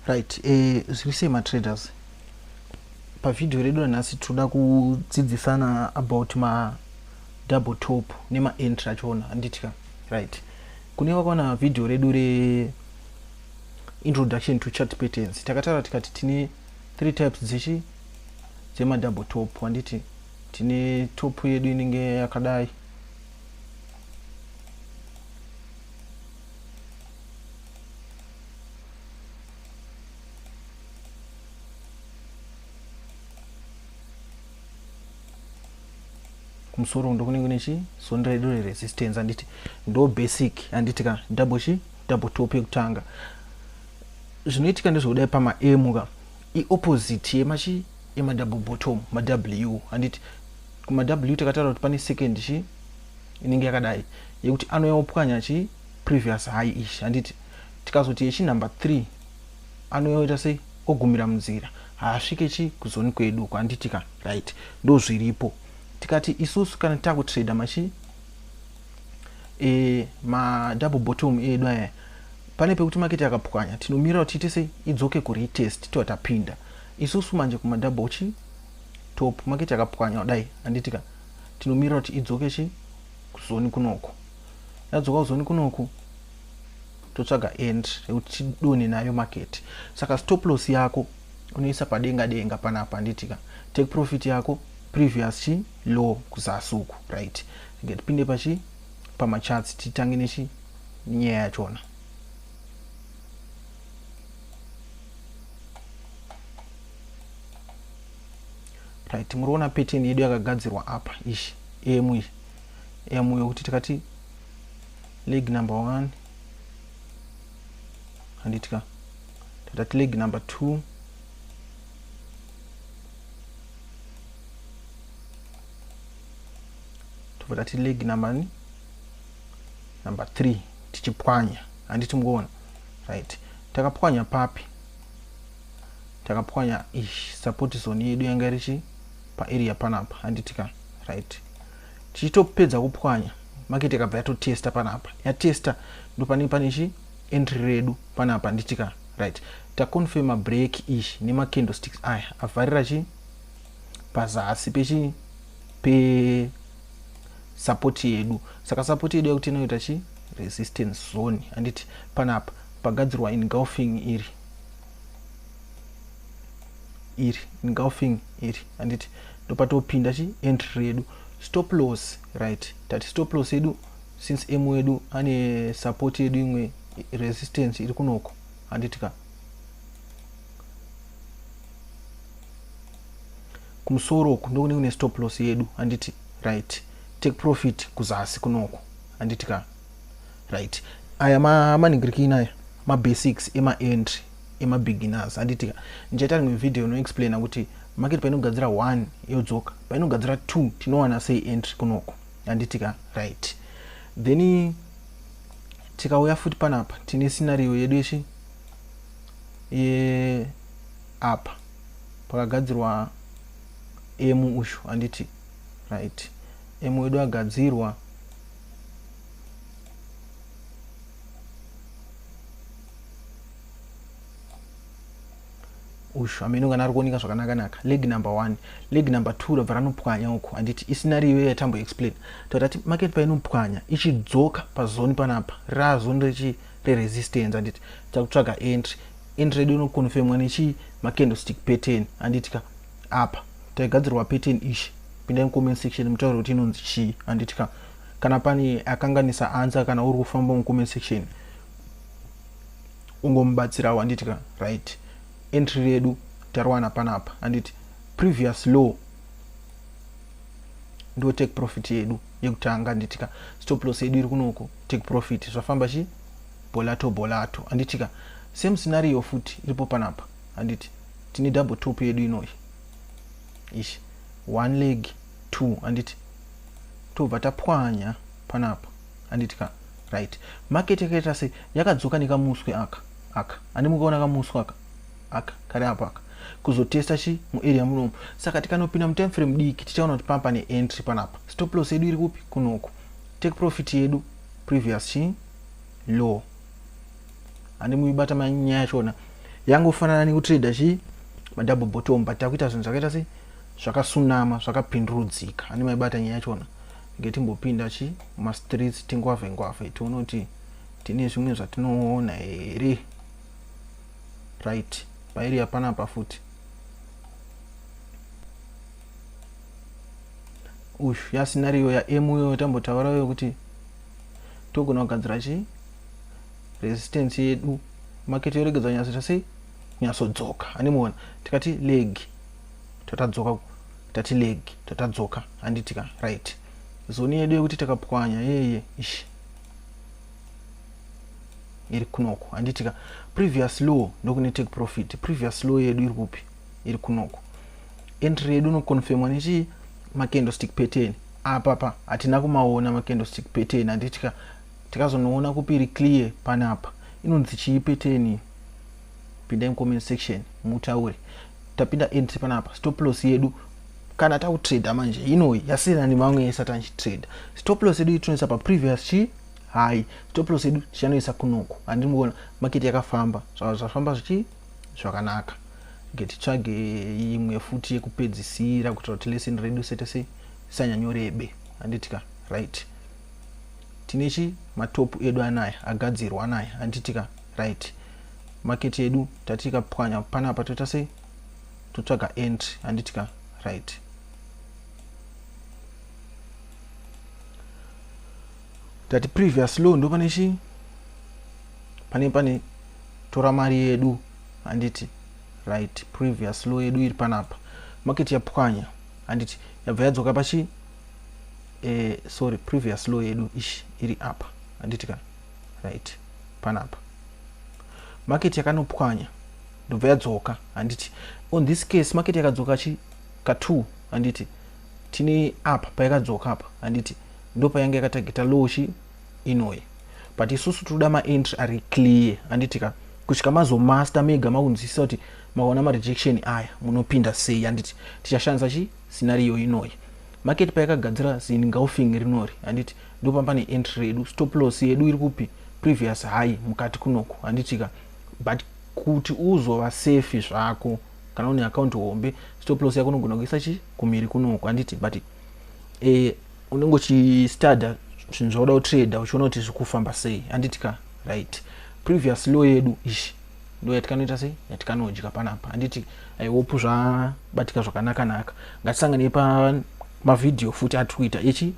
Right, zviri sei matraders? Pavhidhiyo redu ranhasi tinoda kudzidzisana about ma double top nema entry achona, handitika? Right, kune vakaona vhidhiyo redu re introduction to chart patterns, takataura tikati tine three types dzechi dzema double top, handiti? Tine top yedu inenge yakadai, kumusoro ndokunenge nechi zone redu reresistance, handiti? Ndo basic, handiti ka? Double chi double top yekutanga. Zvinoitika ndezvekudai, pama M ka, iopposite yemachi yemadouble bottom, ma W, handiti? Kuma W takataura kuti pane second chi inenge yakadai, yekuti anouya opwanya chi previous high ichi, handiti? Tikazoti yechi number 3, anouya oita sei? Ogumira munzira, haasvike chi kuzoni kwedu uko, handiti ka? Right, ndo zviripo. Tikati isusu kana takutrader machi madouble bottom edu aya, pane pekuti market yakapwanya, tinomira kuti tiite sei? Idzoke kuretest, tova tapinda isusu manje kumadouble chi top. Market yakapwanya kudai, handiti ka? Tinomira kuti idzoke chi kuzoni kunoku. Yadzoka kuzoni kunoku, totsvaga entry yekuti tidonhe nayo market. Saka stop loss yako unoisa padenga denga panapa, handitika? Take profit yako previous chi low kuzasi uku. Right, ngatipinde pachi pamacharts, titange nechi nyaya yachona. Right, muriona pattern yedu yakagadzirwa apa, ishi M, iyi M yokuti tikati leg number 1, handitika? Tatati leg number 2, tobva tati leg number 3, tichipwanya, handiti mukuona? Right, takapwanya papi? Takapwanya ish support zone yedu yanga irichi paarea panapa, handitika? Right, tichitopedza kupwanya, market yakabva yatotesta panapa. Yatesta, ndopane pane chi entry redu panapa, handitika? Right, taconfirma break ishi nemacandlesticks aya avharira chi pazasi pechi pe support yedu. Saka support yedu yakuti inoita chi resistance zone, handiti? Panapa pagadzirwa engulfing iri, iri engulfing iri, handiti? Ndopatopinda chi entry redu. Stop loss, right, tati stop loss yedu, since M wedu ane support yedu imwe resistance iri kunoko, handiti ka? Kumusoro uku ndokune kune stop loss yedu, handiti? Right, take profit kuzasi kunoko, handiti ka? Right, aya manhingirikini aya mabasics emaentry emabeginners, handiti ka? Ndichaita rimwe video inoexplaina kuti market painogadzira 1 yodzoka, painogadzira 2 tinowana sei entry kunoko, handiti ka? Right, then tikauya futi panapa, tine scenario yedu yechi ye apa pakagadzirwa M ushu, handiti? Right, M wedu agadzirwa. Ushu hameno kana ari kuoneka zvakanaka-naka. Leg number 1, leg number 2, rabva ranopwanya uku, handiti? Iscenario yatambo explain, tati market painopwanya ichidzoka pazoni panapa, razoni rechi reresistance, handiti? Takutsvaga entry. Entry redu inoconfirmwa nechi macandlestick pattern, handiti ka? Apa taigadzirwa pattern ishi. Pindai mucomment section mutaure kuti inonzi chii, handiti ka? Kana pane akanganisa answer, kana uri kufamba mucomment section, ungomubatsirawo, handiti ka? Right, entry redu tariwana panapa, handiti? Previous low ndo take profit yedu yekutanga, handiti ka? Stop loss yedu iri kunoko, take profit. Zvafamba chi bolato bolato, handiti ka? Same scenario futi iripo panapa, handiti? Tine double top yedu inoyi ishi, one leg, two, handiti? Tobva tapwanya panapa, handiti ka? Right, market yakaita sei? Yakadzoka nekamuswe aka aka, handi mukaona kamuswe aka aka kari apa aka, kuzotesta chi muarea munomu. Saka tikanopinda mutime frame diki, tichaona kuti papa neentry panapa. Stop loss yedu iri kupi? Kunoku. Take profit yedu previous chi low, handi muibata manyaya yachona? Yangofanana nekutrader chii? Madouble bottom, but takuita zvinhu zvakaita sei? Zvakasunama, zvakapindurudzika. Ane maibata nyaya yachona. Ngetimbopinda chi mumastreets, tingwavhe ngwavhe, tione kuti tine zvimwe zvatinoona here. Right, pairi panapa futi uyu yascenario yaM uyo tambotaura yokuti togona kugadzira chi resistance yedu, market yoregedza kunyatsoita sei? Kunyatsodzoka. Animuona, tikati leg, totadzoka, tati leg, totadzoka, handitika? Right, zone yedu yekuti takapwanya yeye ishi iri kunoko, handitika? Previous low ndokune take profit. Previous low yedu iri kupi? Iri kunoko. Entry yedu inoconfirmwa nechii? Macandlestick pattern. Apa hatina kumaona macandlestick pattern, handitika? Tikazonoona kupi iri clear? Panapa. Inonzi chii pattern? Pindai mucomment section mutaure. Tapinda entry panapa. Stop loss yedu kana takutrada manje inoyi yasiyana nemamwe ese atanchitrada. Stop loss yedu tinoisa paprevious chi high. Stop loss yedu tichanoisa kunoko, handimuona? Market yakafamba, zvafamba zvichi zvakanaka. Ngetitsvage imwe futi yekupedzisira kuitira kuti lesson redu sete sei risanyanyorebe, handitika? Right, tine chi matop edu anaya agadzirwa anaya, handitika? Right, market yedu tati ikapwanya panapa toita sei? Totsvaga entry, handitika? Right, tati previous low ndo pane chi pane tora mari yedu, handiti? Right, previous low yedu iri panapa. Market yapwanya, handiti? Yabva yadzoka pachi sorry, previous low yedu ishi iri apa, handiti ka? Right, panapa market yakanopwanya, ndobva yadzoka, handiti? On this case market yakadzoka chi ka2, handiti? Tine apa payakadzoka apa, handiti? Ndo payanga yakatageta low chi inoyi, but isusu tinoda maentry ari clear, handiti ka? Kusvika mazomaster mega, makunzwisisa kuti makaona marejection aya munopinda sei, handiti? Tichashandisa chi scenario inoyi. Market payakagadzira ziengulfing rinori, handiti? Ndo pane entry redu. Stop loss yedu iri kupi? Previous high mukati kunoku, handiti ka? But kuti uzova safe zvako, kana une account hombe, stop loss yako unogona kuisa chi kumiri kunoku, handiti? But unenge uchistada zvinhu zvauda kutrada, uchiona kuti zviri kufamba sei, handiti ka? Right, previous low yedu ishi ndo yatikanoita sei? Yatikanodya panapa, handiti? I hope zvabatika zvakanaka-naka. Ngatisanganei pamavhidhiyo futi atiri kuita echi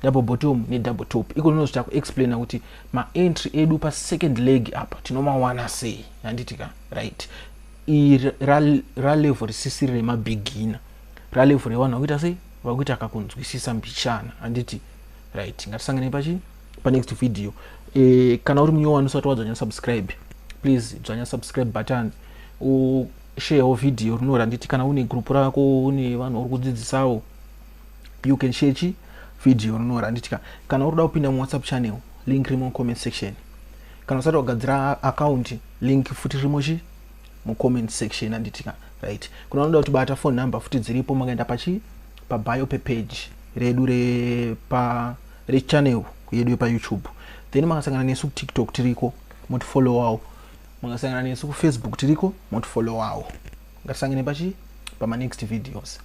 double bottom nedouble top. Iko rinozvita kuexplaina kuti maentry edu pasecond leg apa tinomawana sei, handiti ka? Right, iri ralevel risisiri remabeginner, ralevel revanhu vakuita sei? Vakuita kakunzwisisa mbichana, handiti? Right, ngatisanganei pachi panext video. Kana uri munyowani usati wadzvanya subscribe, please dzvanya subscribe button, usharewo video rinori, handiti? Kana une group rako, une vanhu uri kudzidzisawo, you can share chi video rinori, handiti ka? Kana uri kuda kupinda muWhatsApp channel, link rimo comment section. Kana usati wagadzira account, link futi rimo chi mucomment section, handiti ka? Right, kuna vanoda kuti bata, phone number futi dziripo. Makaenda pachi pabio pepage redu repa rechannel yedu yepaYouTube. Then makasangana nesu kuTikTok, tiriko, motifollowawo. Makasangana nesu kuFacebook, tiriko, motifollowawo. Ngatisangane pachi pamanext videos.